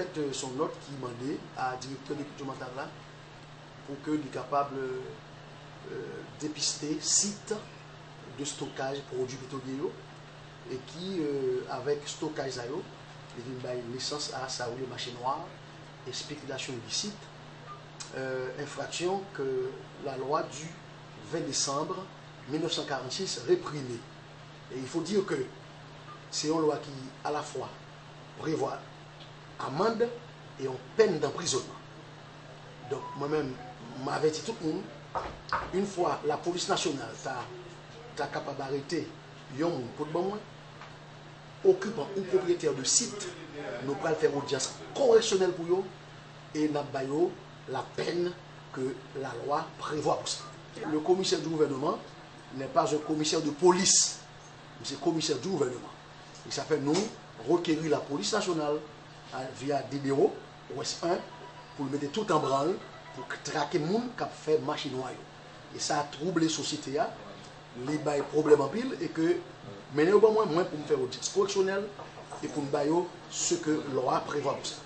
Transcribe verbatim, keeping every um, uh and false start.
Fèt, euh, se yon nòt ki mande a direktè depatmantal la pou ke li kapab, euh, depiste sit de stokaj pwodui petwolye yo e ki, euh, avèk stokaj sa yo, li vin bay nesans a sa yo rele mache nwa, espekilasyon ilisit, euh, enfraksyon ke la lwa di ven desanm mil nèf san karannsis reprime. E il faut dire que se yon lwa ki alafwa prevwa amann e yon pèn danprizònman. Donk, mwen menm, m avèti tout moun, yon fwa lapolis nasyonal ta, ta kapab arete yon moun pou t ban mwen, okipan ou pwopriyetè de sit, nou pral fè odyans koreksyonèl pou yo e n ap ba yo la pèn ke la lwa prevwa pou sa. Le commissaire du gouvernement n'est pas un commissaire de police. Misye komisè du gouvènman. E sa fè nou rekeri lapolis nasyonal, a, via D D O, Wès en, pou l mete tout an branl, pou k-, trake moun k ap fè mache nwa yo. E sa twouble sosyete a, li bay pwoblèm anpil, e ke mennen yo ban mwen, mwen pou m fè odyans koreksyonèl, e pou m ba yo se ke lwa a prevwa pou sa.